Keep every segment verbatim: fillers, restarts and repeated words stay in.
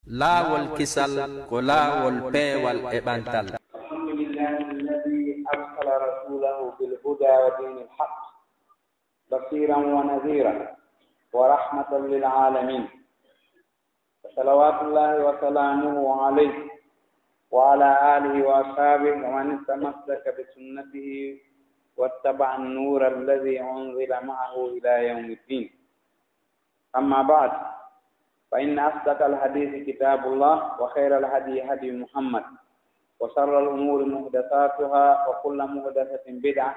Laawol kisal ko laawol peewal e ɓantal. الحمد لله الذي أرسل رسوله بالهدى ودين الحق بشيرا ونذيرا ورحمة للعالمين. فصلوات الله وسلامه عليه وعلى آله وأصحابه ومن تمسك بسنته واتبع النور الذي أنزل معه إلى يوم الدين. أما بعد، فإن أصدق الحديث كتاب الله، وخير الهدي هدي محمد، وشر الأمور محدثاتها، وكل محدثة بدعة،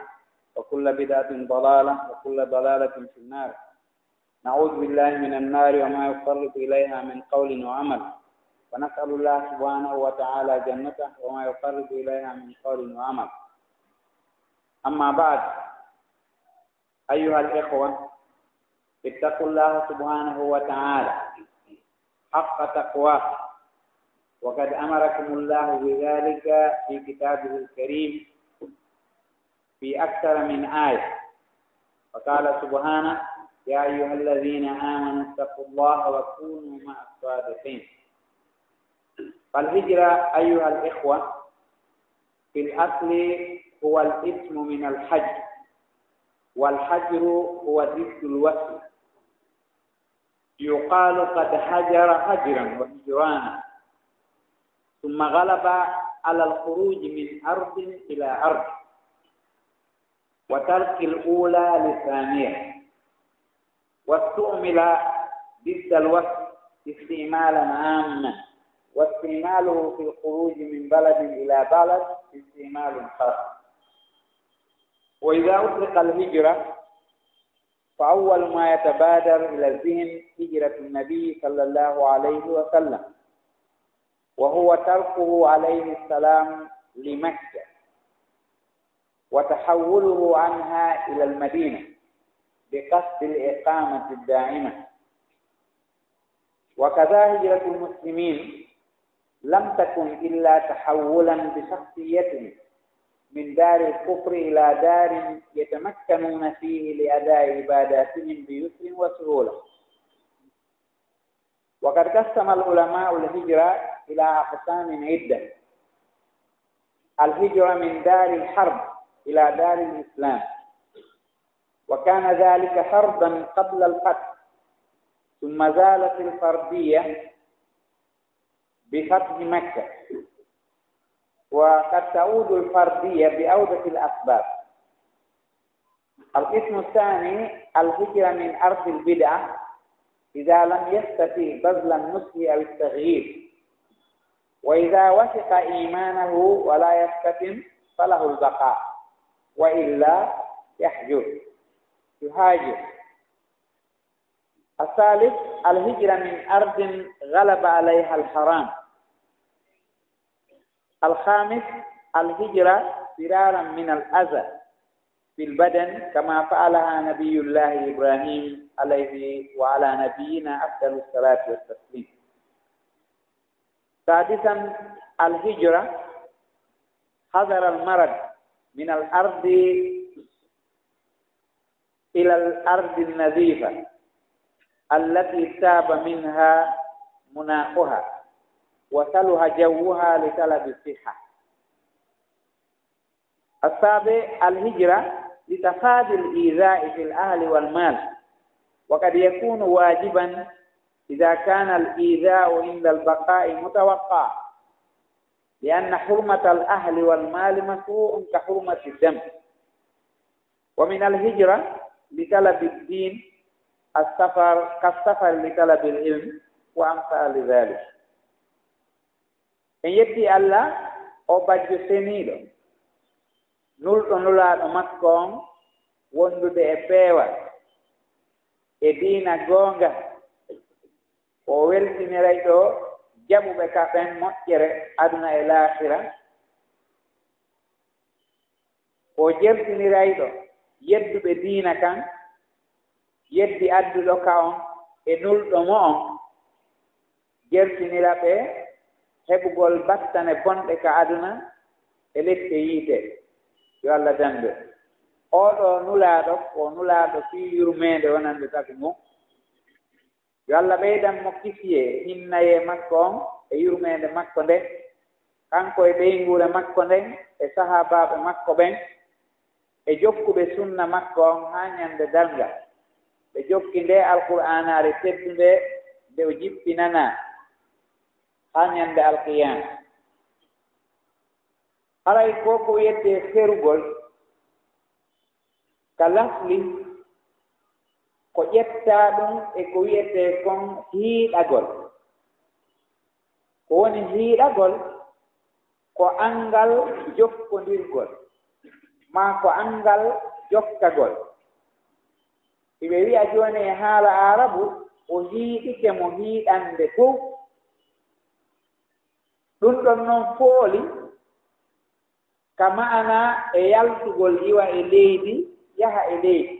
وكل بدعة ضلالة، وكل ضلالة في النار. نعوذ بالله من النار وما يقرب إليها من قول وعمل، ونسأل الله سبحانه وتعالى جنته وما يقرب إليها من قول وعمل. أما بعد، أيها الإخوة، اتقوا الله سبحانه وتعالى حق تقواه، وقد أمركم الله بذلك في كتابه الكريم في أكثر من آية، فقال سبحانه: يا أيها الذين آمنوا اتقوا الله وكونوا مع الصادقين. فالهجرة أيها الإخوة في الأصل هو الاسم من الحج، والحجر هو ضد الوصل. يقال قد هجر هجرا وهجرانا، ثم غلب على الخروج من أرض إلى أرض، وترك الأولى للثانية، واستعمل ضد الوصل استعمالا عاما، واستعماله في الخروج من بلد إلى بلد استعمال خاص. وإذا أطلق الهجرة فأول ما يتبادر إلى الذهن هجرة النبي صلى الله عليه وسلم، وهو تركه عليه السلام لمكة وتحوله عنها إلى المدينة بقصد الإقامة الدائمة. وكذا هجرة المسلمين لم تكن إلا تحولا بشخصيتهم من دار الكفر إلى دار يتمكنون فيه لأداء عباداتهم بيسر وسهولة. وقد قسم العلماء الهجرة إلى أقسام عدة: الهجرة من دار الحرب إلى دار الإسلام، وكان ذلك فرضا قبل الفتح، ثم زالت الفرضية بفتح مكة، وقد تعود الفرضية بعودة الأسباب. القسم الثاني: الهجرة من أرض البدعة إذا لم يستطع بذل النصح أو التغيير، وإذا وثق إيمانه ولا يفتتن فله البقاء، وإلا يهجر، يهاجر. الثالث: الهجرة من أرض غلب عليها الحرام. الخامس: الهجرة فرارا من الأذى في البدن، كما فعلها نبي الله إبراهيم عليه وعلى نبينا أفضل الصلاة والتسليم. سادسا: الهجرة حذر المرض من الأرض إلى الأرض النظيفة التي طاب منها مناخها وصلح جوها لطلب الصحة. السابع: الهجرة لتفادي الإيذاء في الأهل والمال، وقد يكون واجبا إذا كان الإيذاء عند البقاء متوقع، لأن حرمة الأهل والمال مشروع كحرمة الدم. ومن الهجرة لطلب الدين السفر، كالسفر لطلب العلم وأمثال ذلك. En yetti Allah, o bajjo seniiɗo, nulɗo nulaaɗo makko on, wondude e peewal, e diina goonga. O weltinirayɗo jaɓuɓe ka ɓen moƴƴere aduna e laakhira. O jertinirayɗo yedduɓe diina kan, yeddi adduɗo ka on e nulɗo mo on, jertinira ɓe heɓugol battane bonɗe ka aduna e lepte yiite. Yo Allah dandu. Oɗo nulaaɗo, o nulaaɗo fii yurmeende wonande tagu mum. Yo Allah ɓeydan mo kisiyee, hinnayee makko on e yurmeende makko nden, kanko e ɓeynguure makko nden e sahaabaaɓe makko ɓen e jokkuɓe sunna makko on haa ñande darnga. Ɓe jokki ndee Alqur'aanaare teddunde nde o jippinanaa haa ñande Alqiyaama. Haray ko ko wiyetee ferugol, ka lasli, ko ƴettaa ɗum e ko wiyetee kon hiiɗagol. Ko woni hiiɗagol? Ko anngal jokkondirgol, maa ko anngal jokkagol. Hiɓe wi'a jooni e haala Aarabu, o hiiɗike mo hiiɗande fow. Ɗum ɗon non fooli ka ma'ana e yaltugol iwa e leydi, yaha e leydi,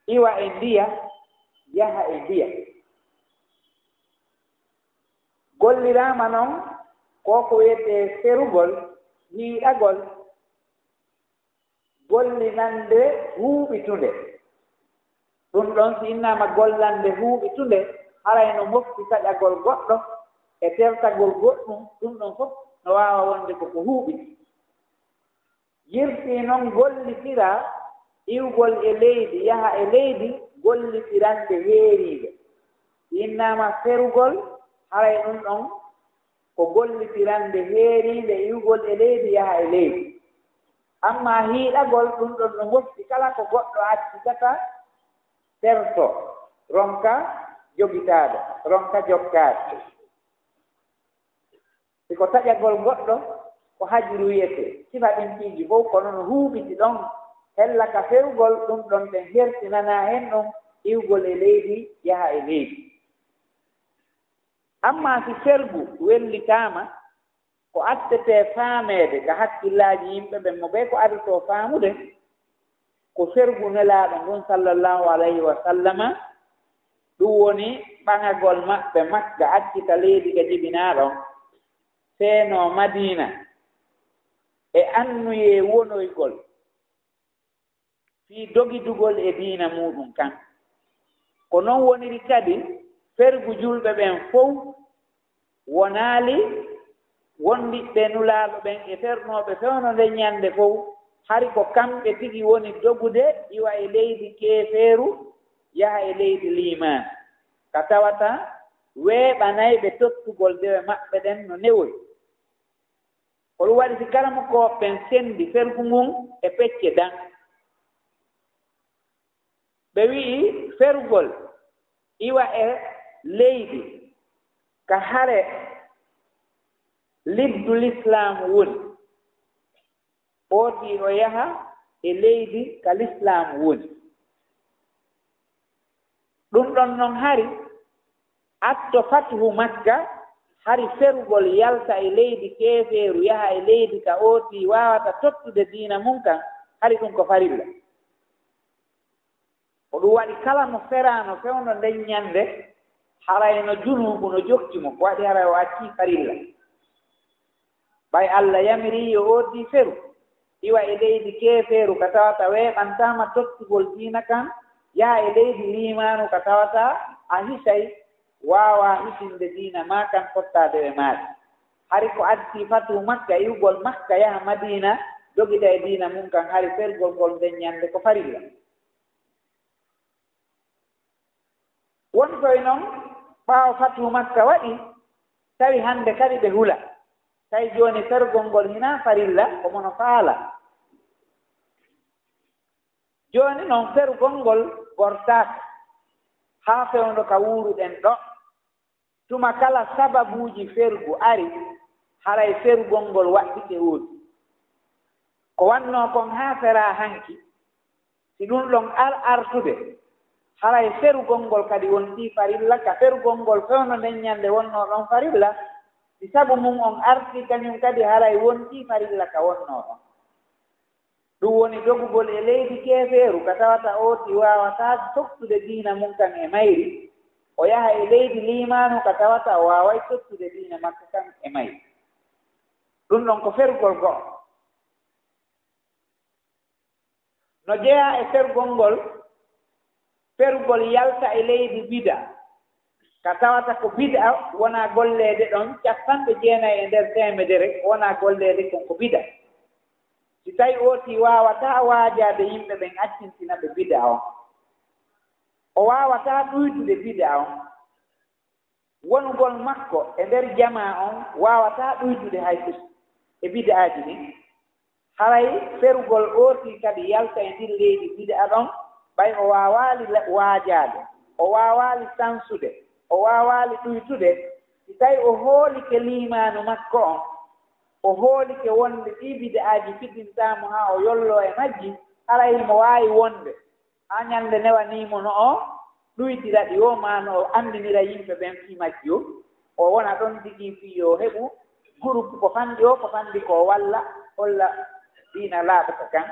iwa e ndiya, yaha e ndiya. Golliraama non ko ko wiyetee ferugol, hiiɗagol, gollinannde huuɓitunde. Ɗum ɗon, si innaama gollannde huuɓitunde, haray no mofti taƴagol goɗɗo e tertagol goɗɗum, ɗum ɗon fof no waawa wonde ko ko huuɓiti. Yirtii non gollitiraa iwgol e leydi yaha e leydi, gollitirannde heeriinde. Si innaama ferugol, haray ɗum ɗon ko gollitirannde heeriinde iwgol e leydi yaha e leydi. Ammaa hiiɗagol, ɗum ɗon no mofti kala ko goɗɗo accitata terto, ronka jogitaade, ronka jokkaade. Si ko taƴagol goɗɗo, ko hajru wiyetee. Sifa ɗin piiji fow, kono no huuɓiti ɗon, hella ka ferugol, ɗum ɗon ɓen hertinanaa hen ɗum iwgol e leydi, yaha e leydi. Ammaa si fergu wellitaama, ko attetee faameede ka hakkillaaji yimɓe ɓen, mo ɓee ko adotoo faamude, ko fergu Nelaaɗo ngun, sallallahu alayhi wa sallama, ɗum woni ɓaŋagol maɓɓe Makka, accita leydi ka jibinaa ɗon, feenoo Madiina, e annuyee wonoygol fii dogidugol e diina muuɗum kan. Ko non woniri kadi fergu julɓe ɓen fow, wonaali wondiɓɓe Nulaaɗo ɓen e fernooɓe fewndo nden ñande fow, hari ko kamɓe tigi woni dogude iwa e leydi keefeeru, yaha e leydi liimaan, ka tawata weeɓanay ɓe tottugol dewe maɓɓe ɗen no newoyi. Ko ɗum waɗi si karamokooɓe ɓen sendi fergu ngun e pecce dan. Ɓe wi'i ferugol iwa e leydi ka hare liddu lislaamu woni, ootii o yaha e leydi ka lislaamu woni. Ɗum ɗon non hari atto fatuhu Makka, hari ferugol yalta e leydi keefeeru yaha e leydi ka ootii waawata tottude diina mun kan, hari ɗum ko farilla. Ko ɗum waɗi kala mo feraano fewndo nden ñande, haray no junuubu no jokki mo, ko waɗi haray o accii farilla. Ɓay Alla yamirii yo ootii feru, iwa e leydi keefeeru ka tawata weeɓantaama tottugol diina kan, yaha e leydi liimaanu ka tawata a hisay, waawaa hisinde diina maa kan tottaade e maaki. Hari ko addi fatu Makka, iwgol Makka yaha Madiina, dogida e diina mun kan, hari fergol ngol nden ñande ko farilla. Wontoy non, ɓaawo fatu Makka waɗi, tawi hande kadi ɓe hula. Tawi jooni fergol ngol hinaa farilla, ko mono faala. Jooni non fergol ngol gortaaka, haa fewndo ka wuuruɗen ɗo. Tuma kala sababuuji fergu ari, haray fergol ngol waɗɗike woodi. Ko wannoo kon haa feraa hanki, si ɗum ɗon ar-, artude, haray ferugol ngol kadi wontii farilla ka ferugol ngol fewndo nden ñande wonnoo ɗon farilla, si sabu mun on artii kañum kadi haray wontii farilla ka wonnoo ɗon. Ɗum woni dogugol e leydi keefeeru ka tawata ootii waawataa tottude diina mun kan e mayri, o yaha e leydi liimaanu ka tawata o waaway tottude diina makko kan e mayri. Ɗum ɗon ko ferugol go'o. No jeyaa e fergol ngol Ferugol yalta e leydi bida, ka tawata ko bida, wona golleede ɗon cappanɗe jeenayi e nder teemedere, wona golleede kon ko bida. Si tawi ooti waawataa waajaade yimɓe ɓen accintina ɓe bida on, o waawataa ɗuytude bida on. Wonugol makko e nder jamaa on waawataa ɗuytude hay fus e bid'aaji ɗin. Haray ferugol ooti kadi yalta e ndin leydi bid'a ɗon, ɓay o waawaali la-, waajaade, o waawaali sansude, o waawaali ɗuytude, si tawi o hoolike liimaanu makko on, o hoolike wonde ɗii bid'aaji fidintaa mo haa o yolloo e majji, haray himo waawi wonde haa ñannde newanii mo no o ɗuytira ɗi, o maa no o anndinira yimɓe ɓen fii majji, o wona ɗon tigi fii yo o heɓu gurupu ko fanɗi o, ko fanɗi ko o walla, holla diina laaɓuka kan,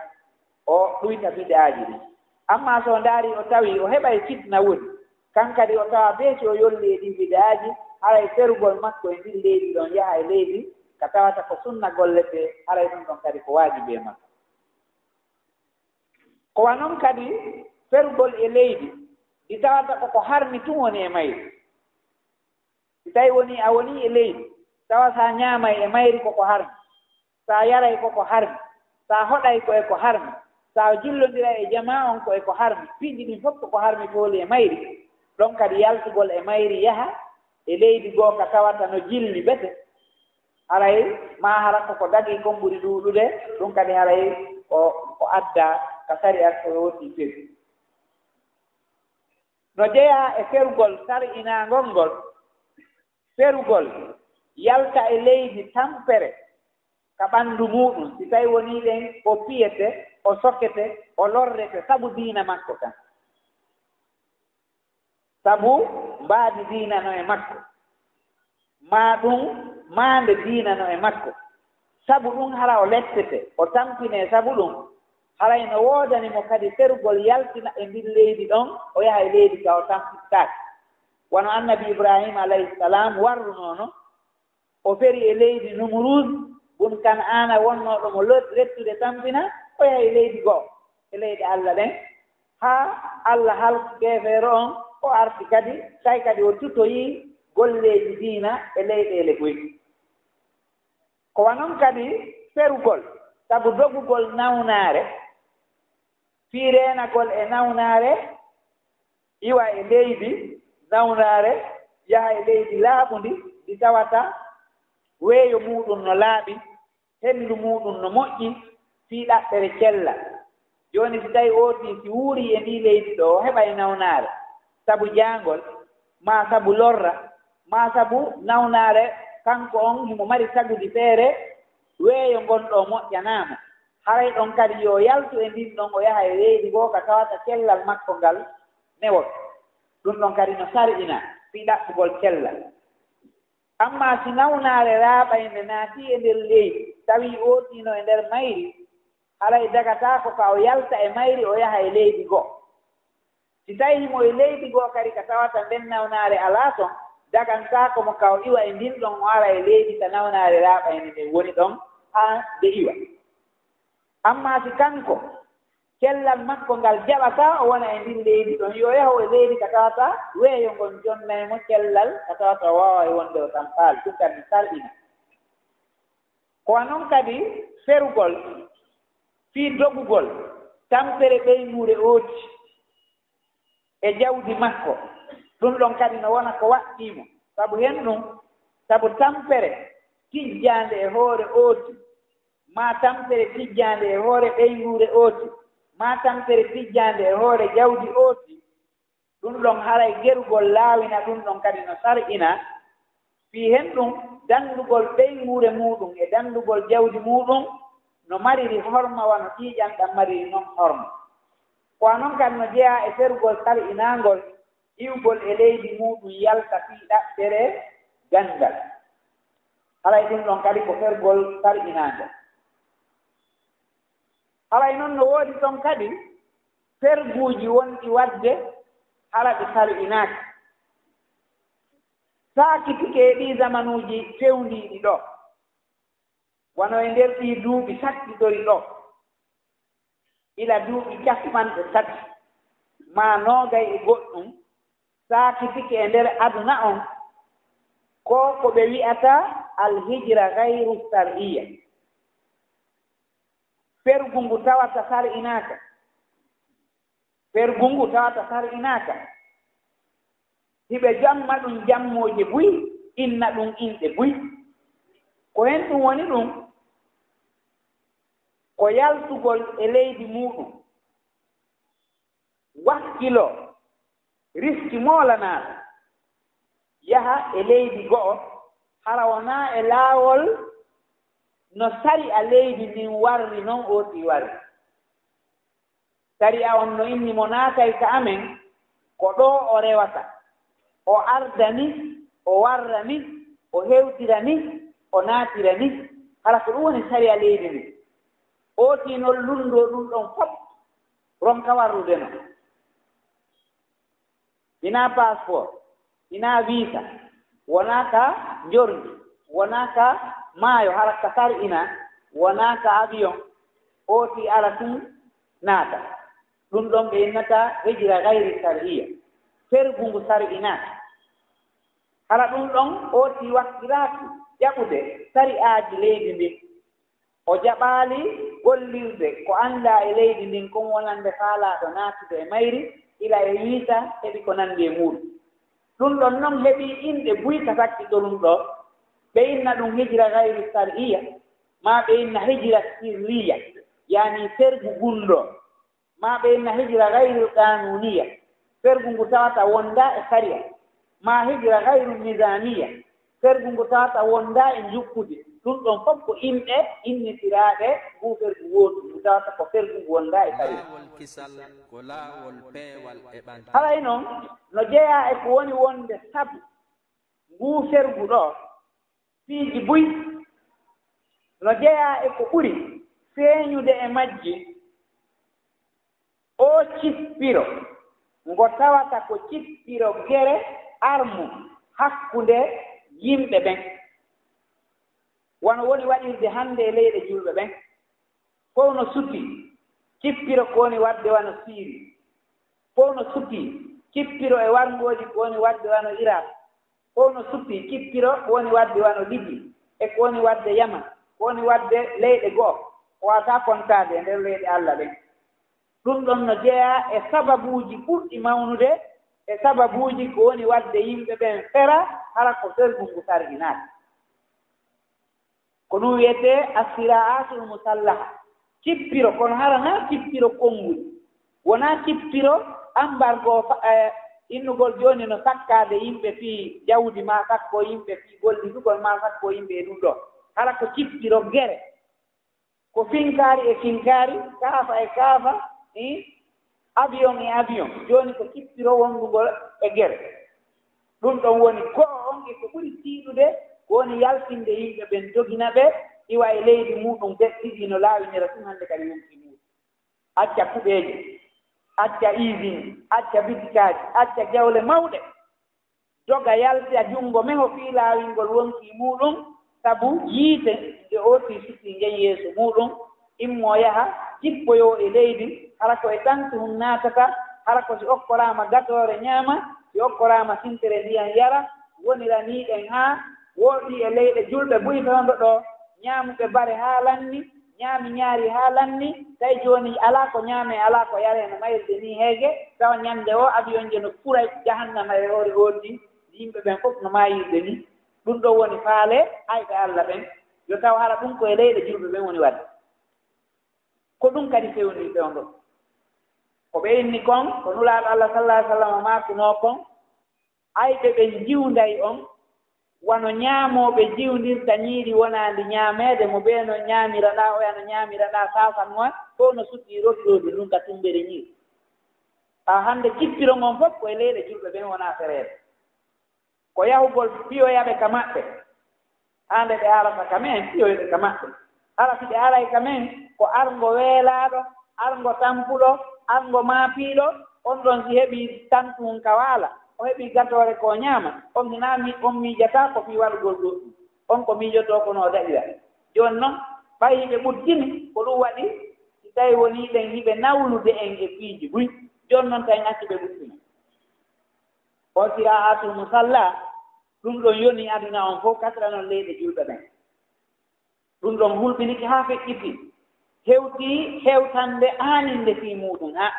o ɗuyta bid'aaji ɗin. Ammaa so o ndaari o tawi o heɓay fitna woni, kan kadi o tawa bee si o yolli e ɗin bid'aaji, haray ferugol makko e ndin leydi ɗon yaha e leydi ka tawata ko sunna golletee, haray ɗum ɗon kadi ko waajibi e makko. Ko wa non kadi ferugol e leydi ndi tawata ko ko harmi tun woni e mayri. Si tawi woni a woni e leydi, tawa sa ñaamay e mayri ko ko harmi, sa yaray ko ko harmi, sa hoɗay ko e ko harmi, sa jullondiray e jamaa on ko e ko harmi, piiji ɗin fof ko ko harmi fooli e mayri, ɗon kadi yaltugol e mayri yaha e leydi goo ka tawata no jilli bete, haray maa hara ko ko dagii kon ɓuri ɗuuɗude, ɗum kadi haray ko, ko adda ka sariya ko woti fegu. No jeyaa e ferugol sar'inaangol ngol, ferugol yalta e leydi tampere ka ɓanndu muuɗum, si tawi wonii ɗen o piyete, o sokete, o lorrete sabu diina makko kan. Sabu mbaadi diina no e makko, maa ɗum maande diina no e makko. Sabu ɗum hara o lettete, o tampinee sabu ɗum, haray no woodani mo kadi ferugol yaltina e ndin leydi ɗon, o yaha e leydi ka o tampintaake. Wano Annabi Ibraahiima alayhi salaam warrunoo non, o feri e leydi Numuruuz bun Kan'aana wonnoo ɗo mo lo-, lettude tampina, o yahi e leydi goo e leyɗe Alla ɗen, haa Alla halki keefeero on, o arti kadi, tawi kadi o tutoyii golleeji diina e leyɗeele buy. Ko wa non kadi ferugol, sabu dogugol nawnaare, fii reenagol e nawnaare, iwa e leydi nawnaare, yaha e leydi laaɓundi, ndi tawata weeyo muuɗum no laaɓi, henndu muuɗum no moƴƴi, fii ɗaɓɓere cellal. Jooni, si tawi ooti si wuurii e ndii leydi ɗoo, o heɓay nawnaare, sabu jaangol, maa sabu lorra, maa sabu nawnaare, kanko on himo mari tagudi feere, weeyo ngon ɗoo moƴƴanaa mo. Haray ɗon kadi yo yaltu e ndin ɗon, o yaha e leydi goo ka tawata cellal makko ngal newol. Ɗum ɗon kadi no sar'inaa fii ɗaɓɓugol cellal. Ammaa si nawnaare raaɓaynde naatii e nder leydi, tawi ooti no e nder mayri, haray dagataako ka o yalta e mayri o yaha e leydi goo. Si tawi himo e leydi goo kadi ka tawata nden nawnaare alaa ton, dagantaako mo ka o iwa e ndin ɗon, o ara e leydi ka nawnaare raaɓaynde nden woni ɗon haa nde iwa. Ammaa si kanko cellal makko ngal jaɓataa o wona e ndin leydi ɗon, yo yahu e leydi ka tawata weeyo ngon jonnay mo cellal, ka tawata o waaway wonde o tampaali, ɗum kadi sar'ina. Ko wa non kadi ferugol fii dogugol tampere ɓeynguure ooti e jawdi makko, ɗum ɗon kadi no wona ko waɗɗii mo, sabu hen ɗum, sabu tampere tijjaande e hoore ooti, maa tampere tijjaande e hoore ɓeynguure ooti, maa tampere tijjaande e hoore jawdi ooti, ɗum ɗon haray gerugol laawina ɗum ɗon kadi no sar'ina, fii hen ɗum danndugol ɓeynguure muuɗum e danndugol jawdi muuɗum no mariri horma wano ƴiiƴan ɗan mariri non horma. Ko wa non kadi no jeyaa e ferugol sar'inaangol iwgol e leydi muuɗum yalta fii ɗaɓɓere ganndal. Haray ɗum ɗon kadi ko fergol sar'inaangol. Haray non no woodi ton kadi ferguuji wonɗi waɗde hara ɗi sar'inaaki. Saakitike e ɗii zamanuuji fewndiiɗi ɗoo, wano e nder ɗii duuɓi saɗɗi ɗori ɗoo, ila duuɓi cappanɗe tati, maa noogay e goɗɗum saakitike e nder aduna on, ko ko ɓe wi'ata alhijra gayru sar'iyya, fergu ngu tawata sar'inaaka. Fergu ngu tawata sar'inaaka. Hiɓe jamma ɗum jammooje buy, inna ɗum inɗe buy. Ko heen ɗum woni ɗum, ko yaltugol e leydi muuɗum, wakkiloo, riski moolanaaɗo, yaha e leydi go'o, hara wonaa e laawol no sari'a leydi ndin warri non ooti warri. Sariya on no inni mo naatay ka amen, ko ɗoo o rewata. O ardani, o warrani, o hewtirani, o naatirani. Hara ko ɗum woni sariya leydi ndin. Ooti non lunndoo ɗum ɗon fof, ronka warrude non. Hinaa passeport, hinaa visa, wonaa ka njorndi, wonaa ka maayo, hara ka sar'ina, wonaa ka avion, ooti ara tun naata. Ɗum ɗon ɓe innata hijra gayri sar'iyya, fergu ngu sar'inaaka. Hara ɗum ɗon ooti wakkiraaki jaɓude sari'aaji leydi ndin. O jaɓaali gollirde ko anndaa e leydi ndin kon wonande faalaaɗo naatude e mayri, ila e wiisa heɓi ko nanndi e muuɗum. Ɗum ɗon non heɓii inɗe buy ka sakkitorun ɗoo, ɓe inna ɗum hijra gayru sar'iyya, maa ɓe inna hijra sirriyya, yaani fergu gunndoo. Maa ɓe inna hijra gayru qanuniyya, fergu ngu tawata wondaa e sariya, maa hijra gayru nizamiyya, fergu ngu tawata wondaa e njuɓɓudi. Ɗum ɗon fof ko inɗe innitiraaɗe nguu fergu wootu, ngu tawata ko fergu ngu wondaa e sariya. Laawol kisal ko laawol peewal e ɓantal. Haray non, no jeyaa e ko woni wonde sabu nguu fergu ɗoo, piiji buy no jeyaa e ko ɓuri feeñude e majji. Oo cippiro, ngo tawata ko cippiro gere armu hakkunde yimɓe ɓen, wano woni waɗirde hannde e leyɗe julɓe ɓen. Fow no sutii, cippiro ko woni waɗde wano Siiri. Fow no sutii, cippiro e warngooji ko woni waɗde wano Irak. Fow no sutii, cippiro ko woni waɗde wano Libi, e ko woni waɗde Yaman, ko woni waɗde leyɗe go'o, ko waawataa kontaade e nder leyɗe Alla ɗen. Ɗum ɗon no jeyaa e sababuuji ɓurɗi mawnude, e sababuuji ko woni waɗde yimɓe ɓen fera, hara ko fergu ngu sar'inaaka. Ko ɗum wiyetee assira'atul musallaha. Cippiro, kono hara naa cippiro konnguɗi. Wonaa cippiro ambargo fa-, eh, innugol jooni no sakkaade yimɓe fii jawdi, maa sakko yimɓe fii gollidugol, maa sakko yimɓe e ɗum ɗoo. Hara ko cippiro gere. Ko finkaari e finkaari, kaafa e kaafa, eh, avion e avion. Jooni ko cippiro wondugol e gere. Ɗum ɗon woni go'o on e ko ɓuri tiiɗude, ko woni yaltinde yimɓe ɓen, dogina ɓe, iwa e leydi muuɗum, beɗɗiɗi no laawinira tun hannde kadi yonki muuɗum. Acca kuɓeeje, acca usine, acca bitikaaji, acca jawle mawɗe. Doga yalta junngo meho fii laawingol wonkii muuɗum, sabu yiite nde ooti sutii ngen yeeso muuɗum, immoo yaha, jippoyoo e leydi, hara ko e tantu hun naatata, hara ko si okkoraama gatoore ñaama, si okkoraama sintere ndiyan yara, woniranii ɗen haa wooɗii e leyɗe julɓe buy fewndo ɗoo, ñaamuɓe bare haa lanni, ñaami ñaari haa lanni, tawi jooni alaa ko ñaamee, alaa ko yaree no mayrde nii heege, tawa ñannde woo avion je no fura jahannama e hoore ooti, yimɓe ɓen fof no maayirde nii. Ɗum ɗoo woni faale ayɓe Alla ɓen, yo taw hara ɗum ko e leyɗe julɓe ɓen woni waɗde. Ko ɗum kadi fewnii fewndo. Ko ɓe inni kon, ko Nulaaɗo Alla sallallaahu alayhi wa sallam maakunoo kon, ayɓe ɓe njiwnday on, wano ñaamooɓe jiwndirta ñiiri wonaandi ñaameede, mo bee no ñaamira ɗaa, oya no ñaamira ɗaa, saasan mo, fow no sutii rottoodu ndun ka tummbere ñiiri. Haa hannde cippiro ngon fof ko e leyɗe julɓe ɓen wonaa fereede. Ko yahugol piyoya ɓe ka maɓɓe. Haa nde ɓe arata ka men, piyoy ɓe ka maɓɓe. Hara si ɓe aray ka men, ko arngo weelaaɗo, arngo tampuɗo, arngo maapiiɗo, on ɗon si heɓii tantu mum ka waala, o heɓii gatoore ko o ñaama, on hinaa mi-, on miijataa ko fii waɗugol goɗɗum. On ko miijotoo ko no o daɗira. Jooni non, ɓay hiɓe ɓuttini, ko ɗum waɗi, si tawi wonii ɓen hiɓe nawlude en e piiji buy. Jooni noon tawi accu ɓe ɓuttuma. O siraatul musalla, ɗum ɗon yoni aduna on fof, kasra noon leyɗe julɓe ɓen. Ɗum ɗon hulɓinike haa feƴƴiti, hewti hewtande aaninde fii muuɗum haa.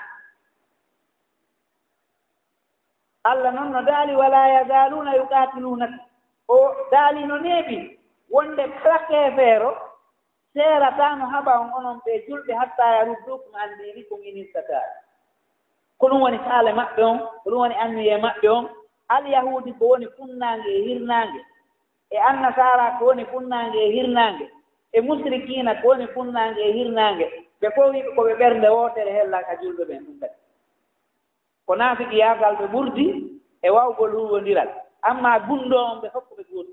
Allah noon no daali, "Wala yazaluna yuqatilunakum." O daali no neeɓi wonde kala keefeero seerataano haɓa on onon ɓe julɓe, "hatta yaruddukum an dinikum in istata." Ko ɗum woni faale maɓɓe on, ko ɗum woni anniye maɓɓe on. Alyahuudi ko woni funnaange e hirnaange, e annasaara ko woni funnaange e hirnaange, e musrikiina ko woni funnaange e hirnaange. Ɓe fof wiɓe ko ɓe ɓernde wootere hella ka julɓe ɓen ɗum kadi. Ko naafiqiyaagal ɓe ɓurdi e waawgol huuwondiral, amma gunndoo on ɓe fof ko ɓe gootu.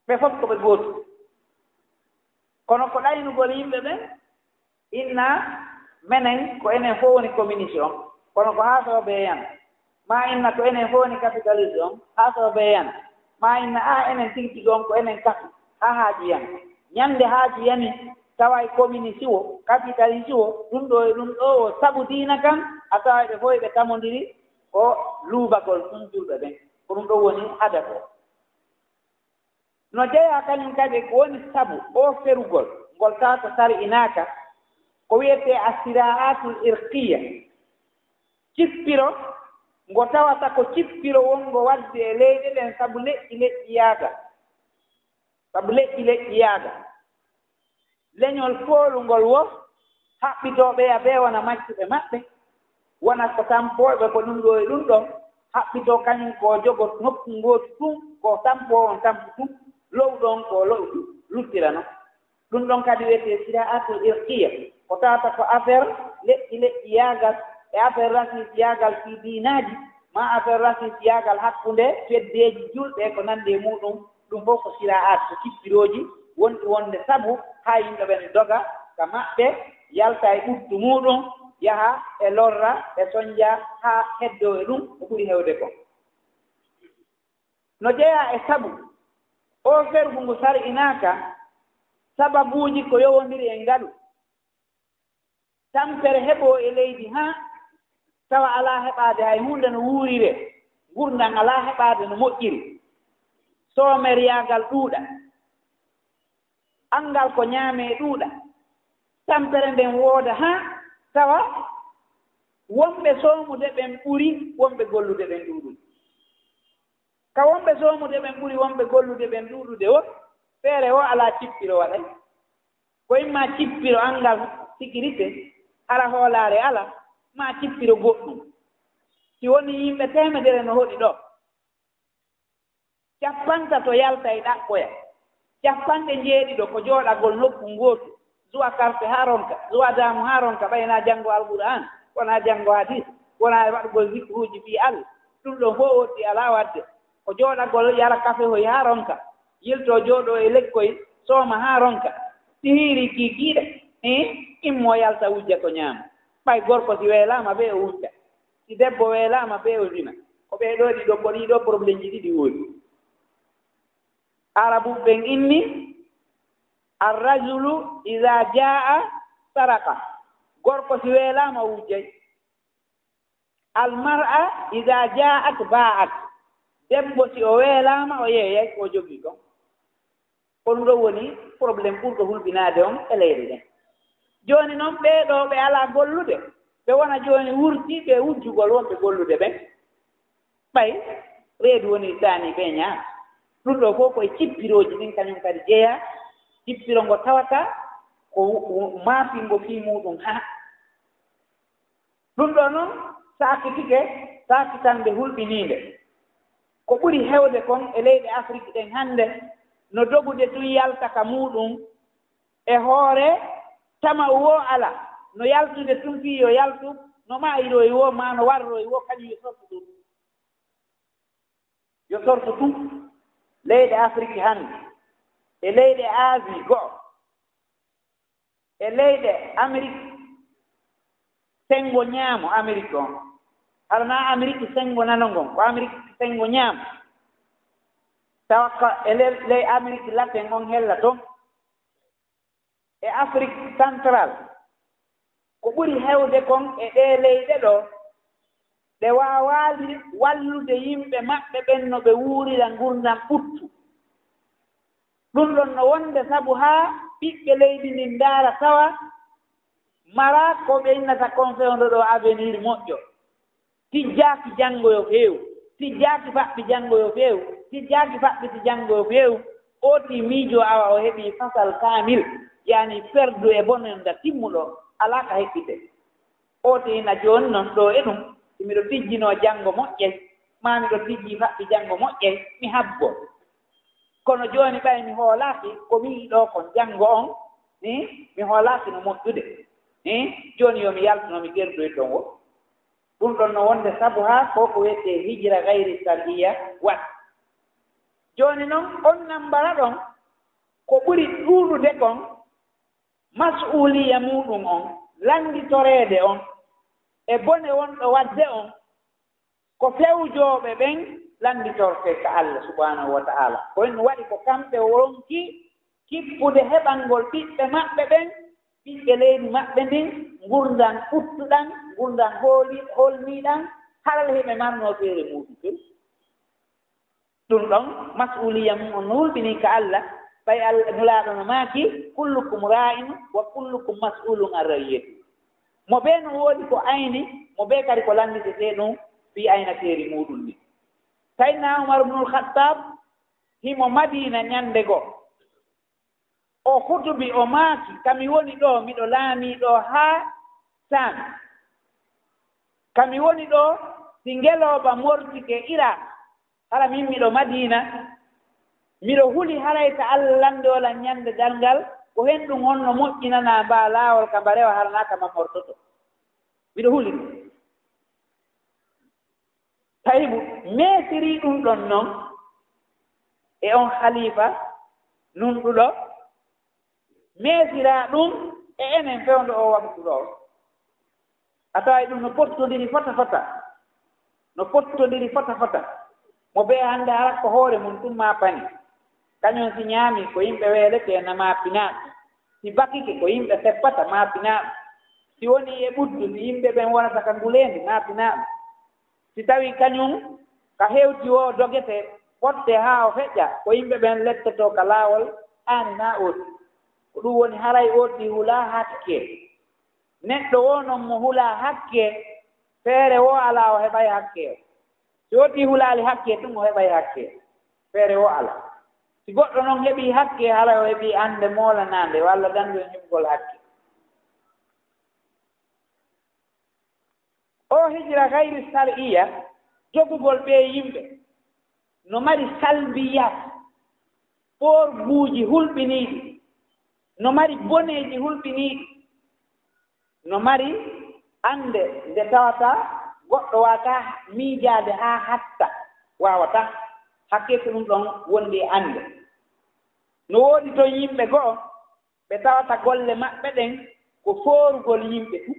Ɓe fof ko ɓe gootu. Kono ko ɗaynugol yimɓe ɓen, inna menen ko enen fof woni communiste on, kono ko haa soobee yan. Maa inna ko enen fof woni capitaliste on, haa soobee yan. Maa inna, a, enen tigi tigi on ko enen kafi, haa haaju yan. Ñande haaju yani, taway communiste wo, capitaliste wo, ɗum ɗo e ɗum ɗo wo, sabu diina kan, a taway ɓe fof ɓe tamondiri ko luubagol ɗum julɓe ɓen. Ko ɗum ɗo woni hadaf o. No jeyaa kañum kadi e ko woni sabu oo ferugol ngol tawa ko sari'inaaka, ko wiyetee assiraatul irqiya. Cippiro ngo tawata ko cippiro wonngo waɗde e leyɗe ɗen sabu leƴƴi leƴƴiyaagal. Sabu leƴƴi leƴƴiyaagal. Leñol foolungol wo haɓɓitoo ɓeya ɓe wona maccuɓe maɓɓe, wona ko tampooɓe ko ɗum ɗo e ɗum ɗon, haɓɓitoo kañum ko jogo nokku ngootu tun, ko tampoo on tampu tun, lo'u ɗon ko lo'u tun, luttira non. Ɗum ɗon kadi wiyetee siraatul irqiya, ko tawata ko affaire leƴƴi leƴƴiyaagal e affaire rasisiyaagal fii diinaaji, maa affaire rasisiyaagal hakkunde feddeeji julɓe e ko nanndi e muuɗum, ɗum fof ko siraat, ko cippirooji wonɗi wonde sabu haa yimɓe ɓen doga ka maɓɓe, yalta e ɓuttu muuɗum, yaha e lorra e sonja haa heddoo e ɗum ko ɓuri heewde kon. No jeyaa e sabu oo fergu ngu sar'inaaka, sababuuji ko yowondiri e ngalu. Tampere heɓoo e leydi haa tawa alaa heɓaade hay huunde no wuuriree, ngurndan alaa heɓaade no moƴƴiri, soomeriyaagal ɗuuɗa, anngal ko ñaamee ɗuuɗa, tampere nden wooda haa tawa wonɓe soomude ɓen ɓuri wonɓe gollude ɓen ɗuuɗude. Ka wonɓe soomude ɓen ɓuri wonɓe gollude ɓen ɗuuɗude o, feere o alaa cippiro waɗay. Ko imma cippiro anngal sécurité, hara hoolaare alaa, maa cippiro goɗɗum. Si wonii yimɓe teemedere no hoɗi ɗoo, cappantato yaltay ɗaɓɓoya, cappanɗe njeeɗiɗo ko jooɗagol nokku ngootu, zuwa karte haa ronka, zuwa daamu haa ronka, ɓay na janngo Alqur'aan, wona janngo hadiis, wona e waɗugol zikruuji fii Allah. Ɗum ɗon fof woɗɗi alaa waɗde. Ko jooɗagol, yara kafe hoy haa ronka, yiltoo jooɗoo e lekkoy, sooma haa ronka. Si hiirii kiikiiɗe, eh, immoo yalta wujja ko ñaama. Ɓay gorko si weelaama bee o wujja. Si debbo weelaama bee o zina. Ko ɓee ɗoo ɗiɗo, ko ɗii ɗoo problemji ɗiɗi woodi. Arabu ɓen inni, "Arrajulu iza jaa saraka." Gorko si weelaama o wujjay. "Almar'a iza jaat baat." Debbo si o weelaama o yeeyay ko o jogii kon. Ko ɗum ɗoo woni problème ɓurɗo hulɓinaade on e leyɗe ɗen. Jooni non ɓee ɗoo ɓe alaa gollude, ɓe wona jooni wurtii ɓe wujjugol wonɓe gollude ɓen. Ɓay reedu woni taani ɓe ñaama. Ɗum ɗoo fof ko e cippirooji ɗin kañum kadi jeyaa, cippiro ngo tawata ko maafingo fii muuɗum haa. Ɗum ɗoo non saakitike, saakitande hulɓiniinde. Ko ɓuri heewde kon e leyɗe Afrik ɗen hannde, no dogude tun yalta ka muuɗum e hoore tama'u woo alaa, no yaltude tun fii yo yaltu, no maayroyi woo, maa no warroyi woo, kañum yo sortu ɗum. Yo sortu tun. Leyɗe Afrik hannde, e leyɗe Asie go'o, e leyɗe Amerik senngo ñaamo, Amerik on. Hara na Amerik senngo nano ngon, ko Amerik senngo ñaamo. Tawa ka e le-, ley Amerik latin on hella ton. E Afrik Central, Ko ɓuri heewde kon e ɗee leyɗe ɗoo, ɗe waawaali wallude yimɓe maɓɓe ɓen no ɓe wuurira ngurndan ɓuttu. Ɗun ɗon no wonde sabu haa ɓiɓɓe leydi ndin ndaara tawa maraa ko ɓe innata kon fewndo ɗoo avenir moƴƴo. Tijjaaki janngo yo feew, tijjaaki faɓɓi janngo yo feew, tijjaaki faɓɓiti janngo yo feew. Ooti miijoo awa o heɓii fasal kaamil, yaani perdu e bononda timmuɗo, alaa ka heɓɓite. Ooti ina jooni non ɗoo e ɗum, si miɗo tijjinoo janngo moƴƴay, maa miɗo tijjii faɓɓi janngo moƴƴay, mi habbo. Kono jooni ɓay mi hoolaaki ko mi yi'i ɗoo kon janngo on, mi hoolaaki no moƴƴude. Jooni yo mi yaltu no mi gerdoy ton wo. Ɗun ɗon no wonde sabu haa ko ko wi'etee hijra gayri shar'iyya waɗi. Jooni non, on nambara ɗon, ko ɓuri ɗuuɗude kon, mas'uuliyya muuɗum on, lannditoreede on, e bone wonɗo waɗde on, ko fewjooɓe ɓen lannditortee ka Allah subhaanahu wa ta'aala. Ko en waɗi ko kamɓe ronki kippude heɓangol ɓiɓɓe maɓɓe ɓen, ɓiɓɓe leydi maɓɓe ndin, ngurndan ɓuttuɗan, ngurndan hooli-, holniiɗan, haral hiɓe marnoo feere muuɗum tun. Ɗun ɗon, mas'uuliyya mum on no hulɓinii ka Allah, ɓay Allah, Nulaaɗo no maaki, "Kullukum raa'in wa kullukum mas'uulun an ra'iyyati." Mo bee no woodi ko ayni, mo bee kadi ko lannditetee ɗun fii aynateeri muuɗum ndin. Sayyidina Umar ibnul Khattab, himo Madiina ɲannde goo. O hutubi, o maaki, "Ka mi woni ɗoo, miɗo laamii ɗoo haa Saami. Ka mi woni ɗoo, si ngelooba mortike Iraak, hara min miɗo Madiina, miɗo huli haray ka Allah lanndoo lan ɲannde darngal, ko hen ɗun honno moƴƴinanaa mbaa laawol ka mba rewa hara naa ka mba mortoto. Miɗo huli ɗun." Tawi mo meesirii ɗun ɗon non e on haliifa nunɗuɗo, meesiraa ɗun e enen fewndo oo waktu ɗoo. A taway ɗun no pottondiri fota fota, no pottondiri fota fota. Mo bee hannde hara ko hoore mun tun maa pani. Kaɲun si ɲaami ko yimɓe weeletee na maa pinaa. Si bakike ko yimɓe seppata maa pinaa. Si woni e ɓuddu, si yimɓe ɓen wonata ka nguleendi maa pinaa. Si tawi kaɲun ka hewti woo dogete fotte haa o feƴƴa, ko yimɓe ɓen lettotoo ka laawol aani naa ooti. Ko ɗun woni haray ooti hulaa hakke. Neɗɗo woo non mo hulaa hakke, feere woo alaa o heɓay hakke. Si ooti hulaali hakke tun, o heɓay hakke. Feere woo alaa. Si goɗɗo non heɓii hakke, haray o heɓii annde moolanaande walla danndude heɓugol hakke. Oo hijra gayri shar'iyya, jogugol ɓee yimɓe, no mari salbiyaat, ɓoorguuji hulɓiniiɗi, no mari boneeji hulɓiniiɗi, no mari annde nde tawata goɗɗo waawataa miijaade haa hatta, waawataa. Hakke ko ɗun ɗon wondi e annde. No woodi ton yimɓe go'o, ɓe tawata golle maɓɓe ɗen ko foorugol yimɓe tun.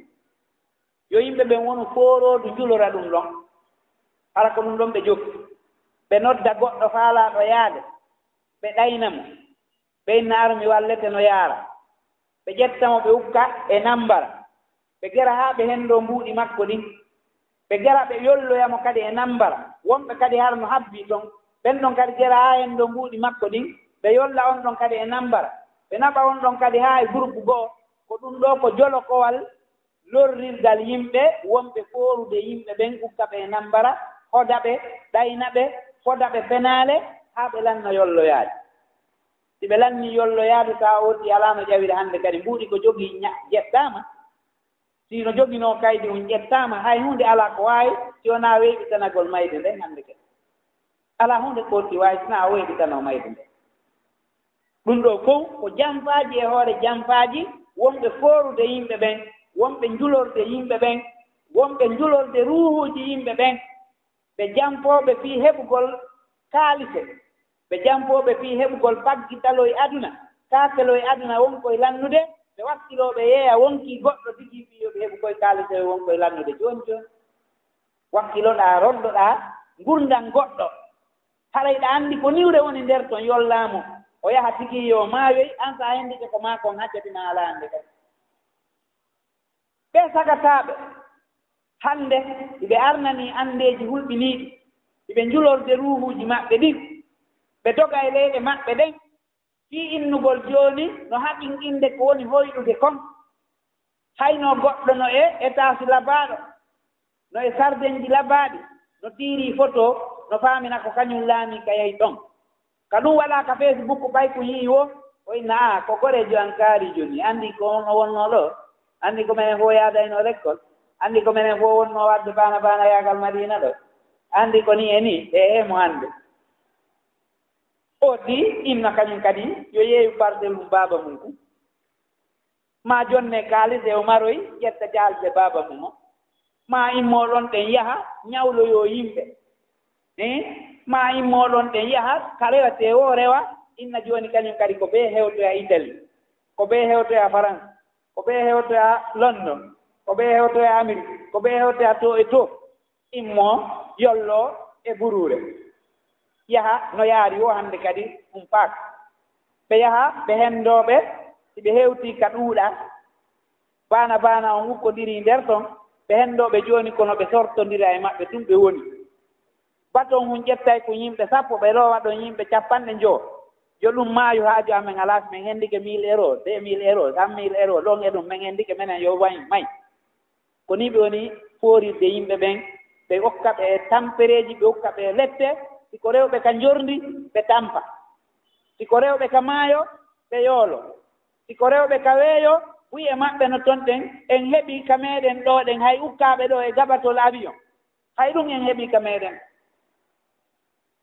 Yo yimɓe ɓen wonu fooroodu njulora ɗun ɗon. Hara ko ɗun ɗon ɓe jokki. Ɓe nodda goɗɗo faalaaɗo yaade, ɓe ɗayna mo. Ɓe inna, "Ar mi wallete," no yaara. Ɓe ƴetta mo, ɓe ukka e nambara. Ɓe gera haa ɓe hendoo mbuuɗi makko ɗin. Ɓe gera ɓe yolloya mo kadi e nambara. Wonɓe kadi hara no habbii ton. Ɓen ɗon kadi gera haa hendoo mbuuɗi makko ɗin. Ɓe yolla on ɗon kadi e nambara. Ɓe naɓa on ɗon kadi haa e groupe go'o. Ko ɗun ɗoo ko jolokowal lorrirgal yimɓe wonɓe foorude yimɓe ɓen, ukka ɓe e nambara, hoda ɓe, ɗayna ɓe, foda ɓe penaale haa ɓe lanna yolloyaade. Si ɓe lannii yolloyaade, tawa ooti alaa no ƴawira hannde kadi, mbuuɗi ko jogii ɲa-, ƴettaama. Si no joginoo kaydi on ƴettaama, hay huunde alaa ko waawi si wonaa weyɓitanagol mayde nden hannde kadi. Alaa huunde ko ooti waawi si wonaa o weyɓitanoo mayde nden. Ɗun ɗoo fow ko janfaaji e hoore janfaaji wonɓe foorude yimɓe ɓen, wonɓe njulorde yimɓe ɓen, wonɓe njulorde ruuhuuji yimɓe ɓen. Ɓe janfooɓe fii heɓugol kaalise, ɓe janfooɓe fii heɓugol faggitaloy aduna, kaafeloy aduna won koy lannude, ɓe wakkiloo ɓe yeeya wonkii goɗɗo tigi fii yo ɓe heɓu koy kaalise won koy lannude jooni jooni. Wakkiloɗaa, rondoɗaa ngurndan goɗɗo. Haray ɗa anndi ko niwre woni nder ton, yollaa mo, o yaha tigi yo maayoy, an sa hendike ko maa kon hajjati ma alaa hannde kadi. Ɓe sagataaɓe hannde, iɓe arnanii anndeeji hulɓiniiɗi, iɓe njulorde ruuhuuji maɓɓe ɗin, ɓe doga e leyɗe maɓɓe ɗen, fii innugol jooni no haqqinɗinde ko woni hoyɗude kon. Hayno goɗɗo no e etaasi labaaɗo, no e sardenji labaaɗi, no tiirii foto, no faamina ko kañum laamii ka yahi ɗon. Ka ɗum waɗaa ka Facebook, ɓay ko yi'i wo, o inna, "Aa, ko goreejo an kaariijo nii, anndi ko on o wonnoo ɗoo? Anndi ko menen fof yaadaynoo lekkol? Anndi ko menen fof wonnoo waɗde baana baana yaagal Madiina ɗoo? Anndi ko nii e nii?" E, e mo hannde. O di inna kañum kadi yo yeeyu parcelle mum baaba mum kun. Maa jonne kaalis e o maroy, ƴetta jaalde baaba mum o. Maa immoo ɗon ɗen yaha ñawloyoo yimɓe. Eh? Maa immoo ɗon ɗen yaha ka rewetee woo rewa, inna jooni kañum kadi ko bee hewtoya Italie, ko bee hewtoya France, ko bee hewtoya London, ko bee hewtoya Amérique, ko bee hewtoya too e too. Immoo yolloo e buruure. Yaha no yaari woo hannde kadi um paak. Ɓe yaha ɓe henndoo ɓe, si ɓe hewtii ka ɗuuɗa, baana baana on ukkondirii nder ton, ɓe henndoo ɓe jooni kono ɓe sortondira e maɓɓe tun ɓe woni. Baton hun ƴettay ko yimɓe sappo, ɓe loowa ɗon yimɓe cappanɗe njowo. Yo ɗum maayu haaju amen alaa, si men henndike mille euros, deux mille euros, cent mille euros, ɗon e ɗum men henndike menen yo wañ may. Ko nii ɓe woni foorirde yimɓe ɓen, ɓe okka ɓe tampereeji, ɓe okka ɓe lette, si ko rewɓe ka njorndi, ɓe tampa. Si ko rewɓe ka maayo, ɓe yoolo. Si ko rewɓe ka weeyo, buy e maɓɓe no ton ɗen, en heɓii ka meeɗen ɗoo ɗen, hay ukkaaɓe ɗoo e gabatol avion. Hay ɗum en heɓii ka meeɗen.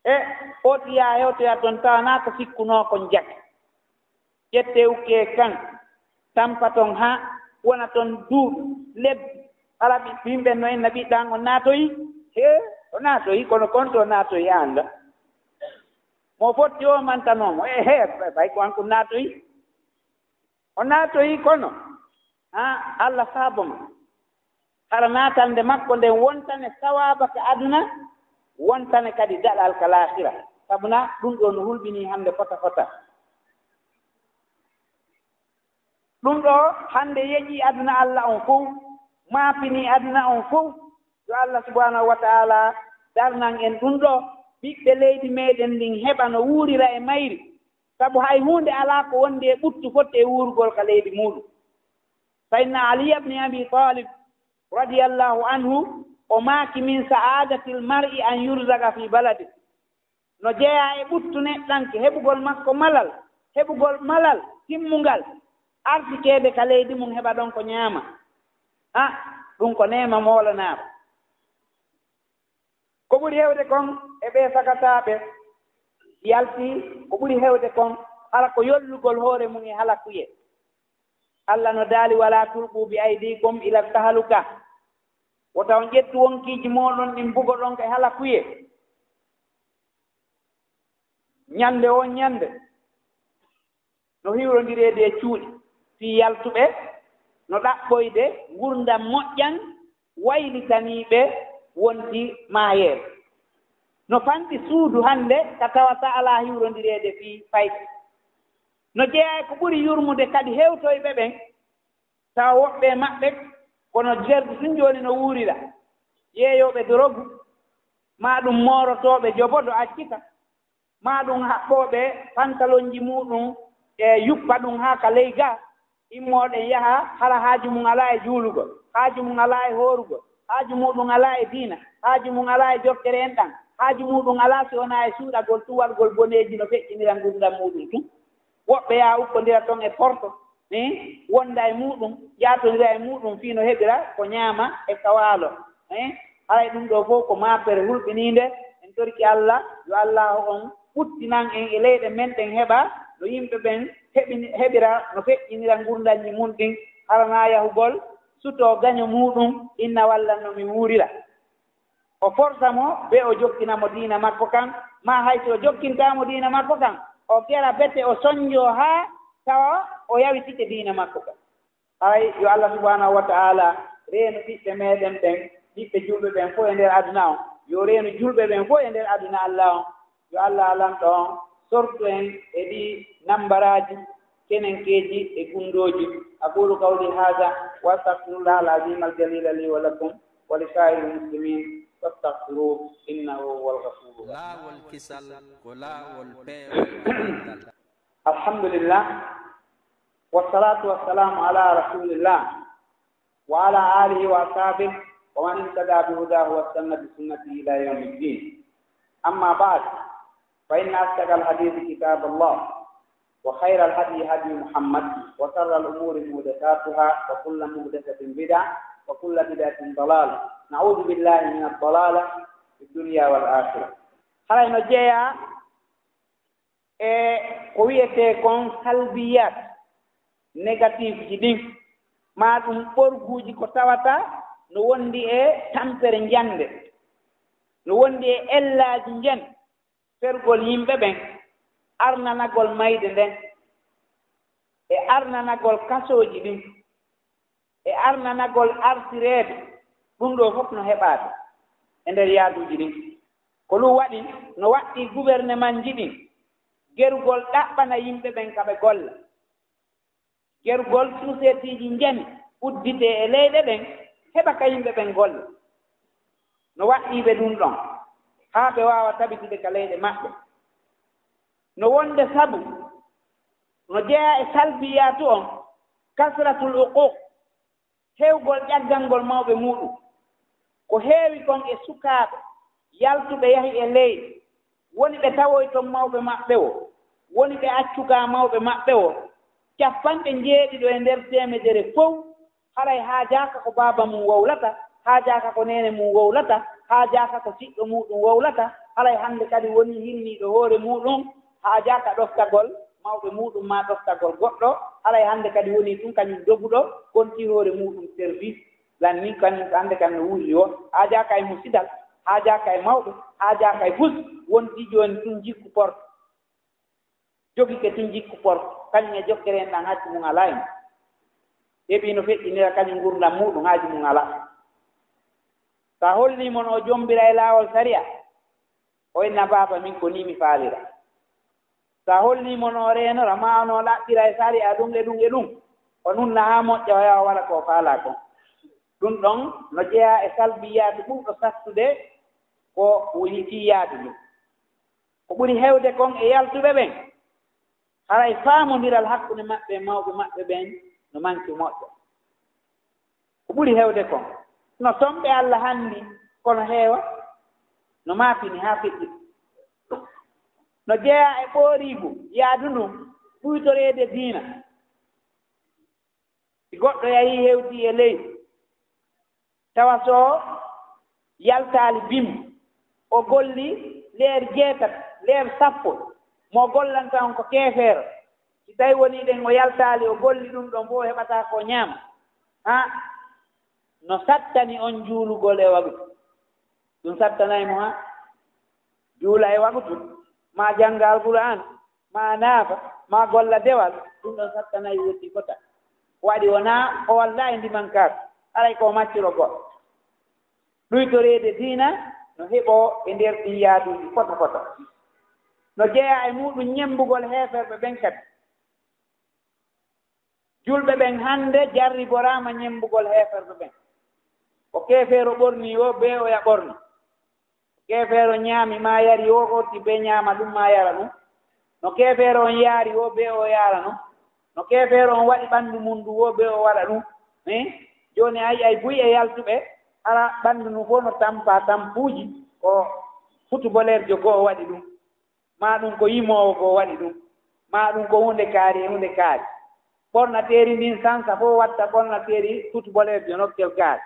E o tiya hewtoya ton tawanaa ko sikkunoo kon jake. Ƴettee ukkee kan, tampa ton haa wona ton duuɓi, lebbi. Hara ɓi-, yimɓe no inna ɓiɗɗo an on naatoyi? Hee, o naatoyi, kono kon to o naatoyi a annda. Mo fotti o mantanoo mo. E hee, ɓay ko an kun naatoyi. O naatoyi kono, haa Alla saabo mo. Hara naatande makko nden wontane sawaaba ka aduna, wontane kadi daɗal ka laahira. Sabu na ɗum ɗoo no hulɓinii hannde fota fota. Ɗum ɗoo hannde yeƴii aduna Alla on fow, maafinii aduna on fow. Yo Alla subhaanahu wa ta'aala darnan en ɗum ɗoo, ɓiɓɓe leydi meeɗen ndin heɓa no wuurira e mayri. Sabu hay huunde alaa ko wondi e ɓuttu fotti e wuurugol ka leydi muuɗum. Sayyidina Ali ibn Abi Talib radiyallahu anhu, o maaki, "Min sa'adatil mar'i an yurzaqa fi baladi." No jeyaa e ɓuttu neɗɗanke, heɓugol makko malal, heɓugol malal timmungal, arsikeede ka leydi mum, heɓa ɗon ko ñaama. A, ɗum ko neema moolanaaɗo. Ko ɓuri heewde kon e ɓee sagataaɓe yalti, ko ɓuri heewde kon hara ko yollugol hoore mum e halakuyee. Alla no daali, "Walaa tulqu bi aydikum ila tahaluka." Wota on ƴettu wonkiiji mooɗon ɗin mbugoɗon e halakuyee. Ñande on ñande, no hiwrondireede e cuuɗi fii yaltuɓe, no ɗaɓɓoyde ngurndan moƴƴan waylitanii ɓe wonti maayeere. No fanɗi suudu hannde ka tawata alaa hiwrondireede fii fayɓe. No jeyaa e ko ɓuri yurmude kadi hewtoyɓe ɓen, tawa woɓɓe e maɓɓe kono jerdu tun jooni no wuurira, yeeyooɓe dorogu, maa ɗum moorotooɓe jobodo accita, maa ɗum haɓɓooɓe pantalonji muuɗum e yuppa ɗum haa ka ley gaa, immooɗen yaha hara haaju mum alaa e juulugol, haaju mum alaa e hoorugol, haaju muuɗum alaa e diina, haaju mum alaa e jokkere enɗan, haaju muuɗum alaa si wonaa e suuɗagol tun waɗugol boneeji no feƴƴinira ngurndan muuɗum tun. Woɓɓe yaha ukkondira ton e porto, eh, wonda e muuɗum, jaatondira e muuɗum fii no heɓira ko ñaama e ka waalo. Eh, haray ɗum ɗoo fow ko maapere hulɓiniinde. En torki Alla, yo Allaahu on ɓuttinan en e leyɗe men ɗen, heɓa no yimɓe ɓen heɓini-, heɓira no feƴƴinira ngurndanji mun ɗin, hara naa yahugol sutoo gaño muuɗum, inna wallan no mi wuurira. O forsa mo, be o jokkina mo diina makko kan, maa hay si o jokkintaa mo diina makko kan, o gera bete o sonjoo haa tawa o yawitike diina makko kan. Haray yo Allah subhanahu wa ta'ala reenu ɓiɓɓe meɗen ɓen, ɓiɓɓe julɓe ɓen fof e nder aduna on. Yo reenu julɓe ɓen fof e nder aduna Allah on. Yo Allah lanɗo on sortu en e ɗi nambaraaji, kenenkeeji e gundooji. أقول قولي هذا وأستغفر الله العظيم الجليل لي ولكم ولسائر المسلمين فاستغفروه إنه هو الغفور الرحيم. Laawol kisal ko laawol peewal e ganndal. الحمد لله والصلاة والسلام على رسول الله وعلى آله وأصحابه ومن اهتدى بهداه واستنى بسنته إلى يوم الدين. أما بعد، فإن أصدق الحديث كتاب الله، وخير الهدي هدي محمد، وشر الأمور محدثاتها، وكل محدثة بدعة، وكل بدعة ضلالة. نعوذ بالله من الضلالة في الدنيا والآخرة. Haray no jeyaa e ko wiyetee kon salbiyat, négatif ji ɗin, maa ɗum ɓorguuji ko tawata no wondi e tampere njande, no wondi e ellaaji njen, fergol yimɓe ɓen, arnanagol mayde nden, e arnanagol kasooji ɗin, e arnanagol artireede. Ɗum ɗoo fof no heɓaade e nder yaaduuji ɗin. Ko ɗum waɗi, no waɗɗii guwernemanji ɗin gerugol ɗaɓɓana yimɓe ɓen ka ɓe golla. Gerugol suuseetiiji njani udditee e leyɗe ɗen, heɓa ka yimɓe ɓen golla. No waɗɗii ɓe ɗum ɗon, haa ɓe waawa tabitude ka leyɗe maɓɓe. No wonde sabu, no jeyaa e salbiyaatu on, kasratul uquq, heewgol ƴaggangol mawɓe muuɗum. Ko heewi kon e sukaaɓe yaltuɓe yahi e leyɗe, woni ɓe tawoyton mawɓe maɓɓe woo, woni ɓe accugaa mawɓe maɓɓe woo, cappanɗe njeeɗiɗo e nder teemedere fow, haray haajaaka ko baaba mum wowlata, haajaaka ko neene mum wowlata, haajaaka ko siɗɗo muuɗum wowlata, haray hannde kadi wonii hinniiɗo hoore muuɗum, haajaaka ɗoftagol mawɓe muuɗum maa ɗoftagol goɗɗo, haray hannde kadi wonii tun kañum doguɗo, kontii hoore muuɗum service, lan nin kañum hannde kan no wuuri woo, haajaaka e musidal, haajaaka e mawɓe, haajaaka e fus, wontii jooni tun jikku porte. Jogike tun jikku porte, kañum e jokkere en ɗan haaju mum alaa e mum. Heɓii no feƴƴinira kañum ngurndan muuɗum, haaju mum alaa. So a hollii mo no o jommbira e laawol sariya, o inna baaba min ko nii mi faalira. So a hollii mo no o reenora maa no o ɗaɓɓira e sariya ɗum e ɗum e ɗum, o nunna haa moƴƴa o yaha o waɗa ko o faalaa kon. Ɗum ɗon no jeyaa e salbiyaatu ɓurɗo sattude ko woni fii yaadu ndun. Ko ɓuri heewde kon e yaltuɓe ɓen, haray faamondiral hakkunde maɓɓe e mawɓe maɓɓe ɓen no manki moƴƴa. Ko ɓuri heewde kon no somɓe Alla hanndi, kono heewa no maapini haa feƴƴi. No jeyaa e ɓooriigu yaadu ndun ɗuytoreede diina. Si goɗɗo yahii hewtii e leydi, tawa so yaltaali bim, o golli leer jeetati, leer sappo, mo gollanta on ko keefeero. Si tawi wonii ɗen o yaltaali, o golli ɗum ɗon fof, o heɓataa ko o ñaama. Haa no sattani on juulugol e waktu. Ɗum sattanay mo haa juula e waktu, maa jannga Alqur'aan, maa naafa, maa golla dewal, ɗum ɗon sattanay woɗɗi fota. Waɗi wonaa o walla e ndimankaaku, haray ko o macciro goɗɗo. Ɗuytoreede diina no heɓoo e nder ɗin yaaduuji fota fota. No jeyaa e muuɗum ñemmbugol heeferɓe ɓen kadi. Julɓe ɓen hannde jarriboraama ñemmbugol heeferɓe ɓen. Ko keefeero ɓornii woo, bee oya ɓorna. Keefeero ñaami maa yari woo, orti bee ñaama ɗum maa yara ɗum. No keefeero on yaari woo, bee o yaara non. No keefeero on waɗi ɓanndu mum ndu woo, bee o waɗa ɗum. Eh? Jooni a yi'ay buy e yaltuɓe, hara ɓanndu ndun fof no tampaa tampuuji, ko futuboleerjo goo waɗi ɗum. Maa ɗum ko yimoowo goo waɗi ɗum. Maa ɗum ko huunde kaari e huunde kaari. Ɓornateeri ndin sansa fof watta ɓornateeri futuboleerjo nokkel kaari.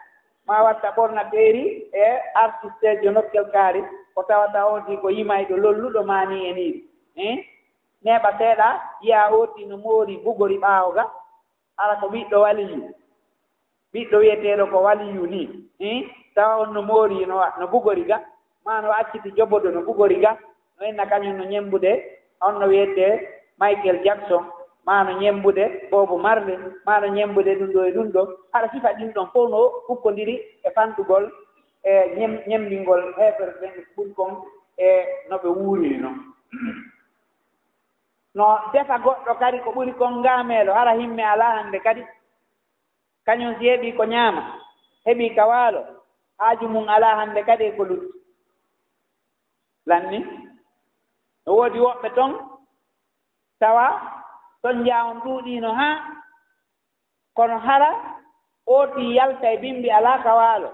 Maa watta ɓornateeri e artisteejo nokkel kaari, ko tawata on si ko yimayɗo lolluɗo maa nii e nii. Eh? Neeɓa seeɗa, yi'a oo ti no moori bugori ɓaawo ga, hara ko ɓiɗɗo waliyu. Ɓiɗɗo wi'eteeɗo ko waliyu nii. Eh? Tawa on no moori no, no bugori ga, maa no acciti jobodo no bugori ga, no inna kañum no ñemmbude, on no wi'etee Michael Jackson, maa no ñemmbude Bob Marley, maa no ñemmbude ɗum ɗoo e ɗum ɗoo. Hara sifa ɗin ɗon fof no hukkondiri e fanɗugol e ñem-, ñemmbingol heeferɓe ɓen ɓuri kon e no ɓe wuuriri non. No defa goɗɗo kadi ko ɓuri kon ngaameelo, hara himme alaa hannde kadi. Kañum si heɓii ko ñaama, heɓii ka waalo, haaju mum alaa hannde kadi e ko lutti. Lanni, no woodi woɓɓe ton, tawa sonjaa on ɗuuɗiino haa, kono hara ootii yalta e bimbi alaa ka waalo.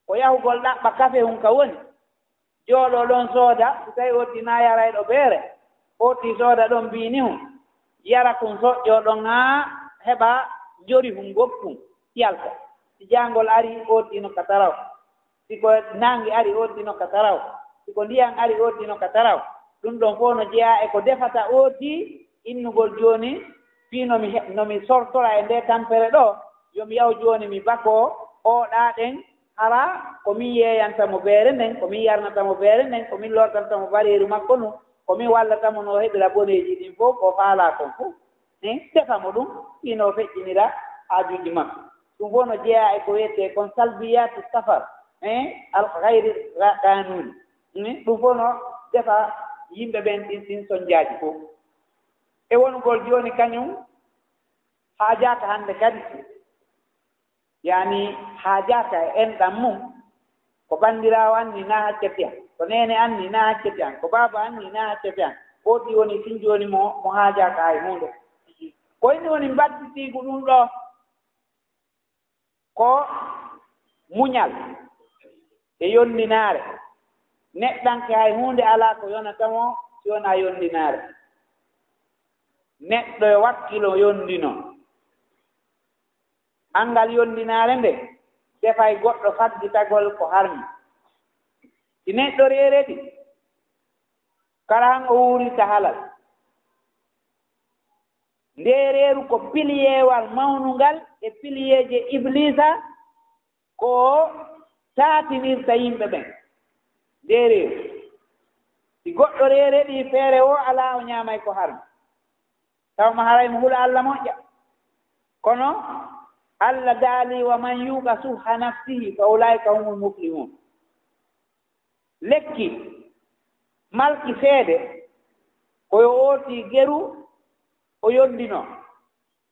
Ko yahugol ɗaɓɓa kafe hun ka woni. Jooɗoo ɗon sooda, si tawi ootii na yarayɗo beere, ootii sooda ɗon biini hun, yara kun soƴƴoo ɗon haa heɓa jori hun gokkun yalta. Si jaangol arii, ootii no ka taraw. Si ko naange arii, ootii no ka taraw. Si ko ndiyan arii, ootii no ka taraw. Ɗun ɗon fow no jeyaa e ko defata ootii innugol jooni, fii no mi he-, no mi sortora e ndee tampere ɗoo, yo mi yahu jooni mi bakoo oo ɗaa ɗen, hara ko min yeeyanta mo beere nden, ko min yarnata mo beere nden, ko min lortanta mo bareeru makko ndun, ko min wallata mo no o heɓira boneeji ɗin fow, ko o faalaa kon fow. Eh, tefa mo ɗun, fii no o feƴƴinira haajuuji makko. Ɗun fow no jeyaa e ko wi'etee kon salbiyaatu safar, eh, al gayri ra-, qaanuuni. Eh, ɗun fow no defa yimɓe ɓen ɗin, ɗin sonjaaji fow. E wonugol jooni kañum haajaaka hannde kadi. Yaani haajaaka e enɗan mum. Ko banndiraawo anni na accete an, ko neene anni na accete an, ko baaba anni na accete an. Ootii woni tun jooni mo, mo haajaaka hay huunde. Ko inni woni mbattitiigu ɗun ɗoo? Ko muñal e yonndinaare. Neɗɗanke hay huunde alaa ko yonata mo si wonaa yonndinaare. Neɗɗo e wakkilo yonndino. Anngal yonndinaare nde defay goɗɗo faggitagol ko harmi. Si neɗɗo reeredi, kala han o wuurita halal. Ndee reeru ko piliyeewal mawnungal e piliyeeje Ibliisa ko o taatinirta yimɓe ɓen. Ndee reeru. Si goɗɗo reeredi feere woo alaa, o ñaamay ko harmi. Tawa ma haray mo hula Alla moƴƴa. Kono Alla daali: "Wa man yuuqa suhha nafsihi fa ulaa'ika humul muflihun." Lekki malki seede ko yo ootii geru, o yonndino,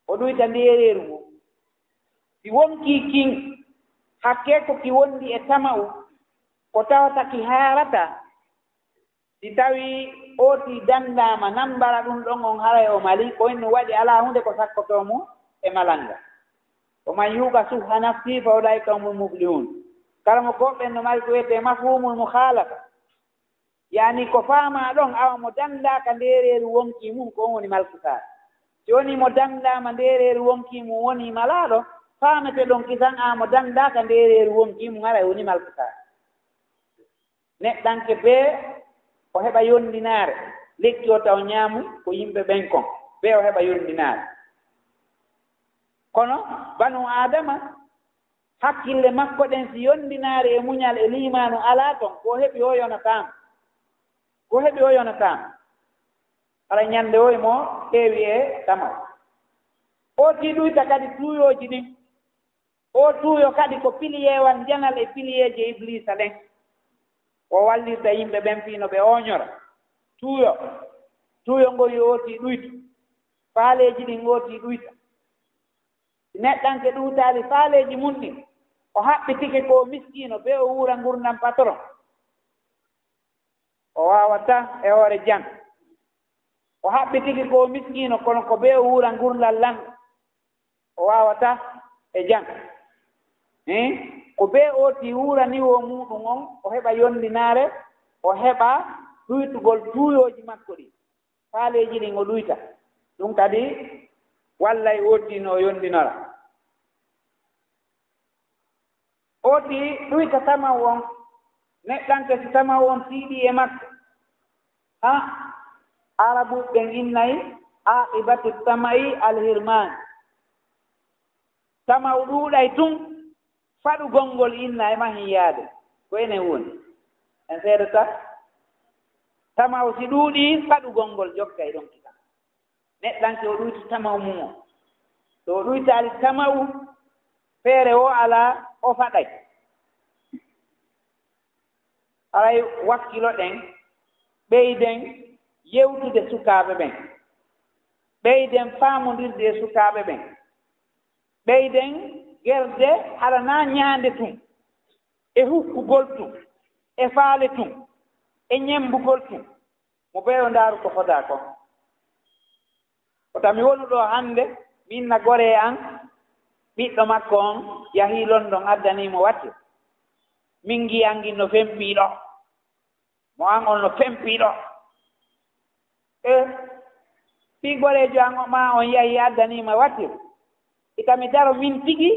o ɗuyta ndeereeru ngun. Si wonkii kin, hakkee ko ki wondi e tama'u, ko tawata ki haarata, si tawii ootii danndaama, nammbara ɗun ɗon on haray o malii, ko innu waɗi alaa huunde ko sakkotoo mo e malal ngal. "Wa man yuuqa suhha nafsihi fa ulaa'ika humul muflihun." Karamokooɓe ɓen no mari ko wi'etee mafhumul mukhaalafa. Yaani ko faamaa ɗon, awa mo danndaaka ndeereeru wonkii mum, ko on woni malkisaaɗo. Si wonii mo danndaama ndeereeru wonkii mum wonii malaaɗo, faamete ɗon kisan, awa mo danndaaka ndeereeru wonkii mum, haray woni malkisaaɗo. Neɗɗanke bee o heɓa yonndinaare, lekki o taw ñaamu ko yimɓe ɓen kon, bee o heɓa yonndinaare. Kono banu Aadama, hakkille makko ɗen, si yonndinaare e muñal e liimaanu alaa ton, ko o heɓi o yonataa mo. Ko o heɓi o yonataa mo. Hara ñannde woy mo heewi e tama'u. Ootii ɗuyta kadi tuuyooji ɗin. Oo tuuyo kadi ko piliyeewal njanal e piliyeeje Ibliisa ɗen. O wallirta yimɓe ɓen fii no ɓe ooñora. Tuuyo, tuuyo ngol yo ootii ɗuytu. Faaleeji ɗin ootii ɗuyta. Si neɗɗanke ɗuytaali faaleeji mun ɗin, o haɓɓitike ko miskiino, bee o wuura ngurndan patron. O waawataa e hoore jam. O haɓɓitike ko miskiino, kono ko bee o wuura ngurndan lanɗo. O waawataa e jam. Eh? Ko bee ootii wuura niwoo muuɗum on, o heɓa yonndinaare, o heɓa ɗuytugol tuuyooji makko ɗin. Faaleeji ɗin o ɗuyta. Ɗum kadi wallay ootii no o yonndinora. Ootii ɗuyta tama'u on, neɗɗanke si tama'u on tiiɗii e makko. Ha, Arabuuɓe ɓen innay, "Aqibatu tama'i al-hirman." Tama'u ɗuuɗay tun, faɗugol ngol inna e mahin yaade. Ko enen woni. En seedata. Tama'u si ɗuuɗii, faɗugol ngol jokkay ɗon kisan. Neɗɗanke o ɗuyta tama'u mum on. So o ɗuytaali tama'u, feere woo alaa, o faɗay. Haray wakkiloɗen, ɓeyden yewtude sukaaɓe ɓen. Ɓeyden faamondirde e sukaaɓe ɓen. Ɓeyden gerde hala naa ñaande tun, e hukkugol tun, e faale tun, e ñemmbugol tun. Mo ɓeyo ndaaru ko fodaa kon. Ko tami wonu ɗoo hannde, min na goree an, ɓiɗɗo makko on yahii London, addanii mo wati. Min ngiyan ngin no fempii ɗoo. Mo an on no fempii ɗoo. E fii goreejo an o maa on yahi addanii ma wati. Itami daro min tigi,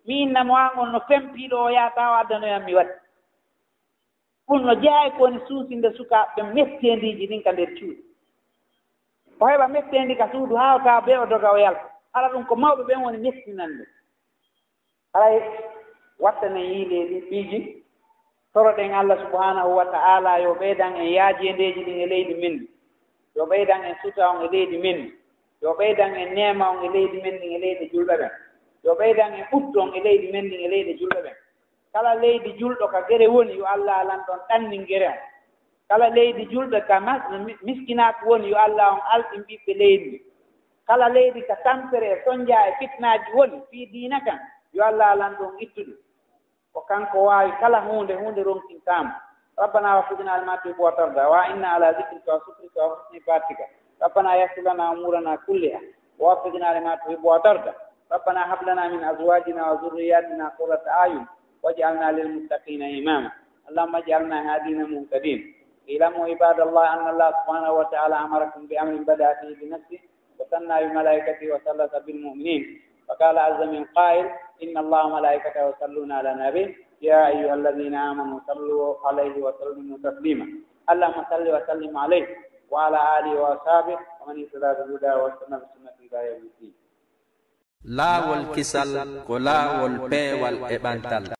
mi inna mo an on no fempii ɗoo, o yaata o addanoyan mi wati. Ɗun no jeyaa e ko woni suusinde sukaaɓe ɓen metteendiiji ɗin ka nder cuuɗi. O heɓa metteendi ka suudu haa o tawa bee o doga o yalta. Hara ɗun ko mawɓe ɓen woni mettinande. Haray wattanen yiileeɗi piiji, toroɗen Allah subhanahu wa ta'ala yo ɓeydan en yaajeendeeji ɗin e leydi men ndin. Yo ɓeydan en suta on e leydi men ndin. Yo ɓeydan en neema on e leydi men ndin e leyɗe julɓe ɓen. Yo ɓeydan en ɓuttu on e leydi men ndin e leyɗe julɓe ɓen. Kala leydi julɗo ka gere woni, yo Allah alan ɗon ɗannin gere on. Kala leydi julɓe ka ma-, mi-, miskinaaku woni, yo Allah on alɗin ɓiɓɓe leydi ndin. Kala leydi ka tampere e sonjaa e fitnaaji woni fii diina kan, yo Allah alan ɗon ittude. Ko kanko waawi kala huunde, huunde ronkintaa mo. ربنا وفقنا لما تحب وترضى، وأعنا على ذكرك وشكرك وحسن عبادتك. ربنا يسر لنا أمورنا كلها، ووفقنا لما تحب وترضى. ربنا هب لنا من أزواجنا وذرياتنا قرة أعين، واجعلنا للمتقين إماما. اللهم اجعلنا هادين مهتدين. اعلموا عباد الله أن الله سبحانه وتعالى أمركم بأمر بدأ فيه بنفسه وثنى بملائكته وثلث بالمؤمنين، فقال عز من قائل: إن الله وملائكته يصلون على النبي، يا أيها الذين آمنوا صلوا عليه وسلموا تسليما. اللهم صل وسلم عليه وعلى آله وأصحابه ومن اهتدى بهداه واستنى بسنته إلى يوم الدين. Laawol kisal ko laawol peewal e ɓantal.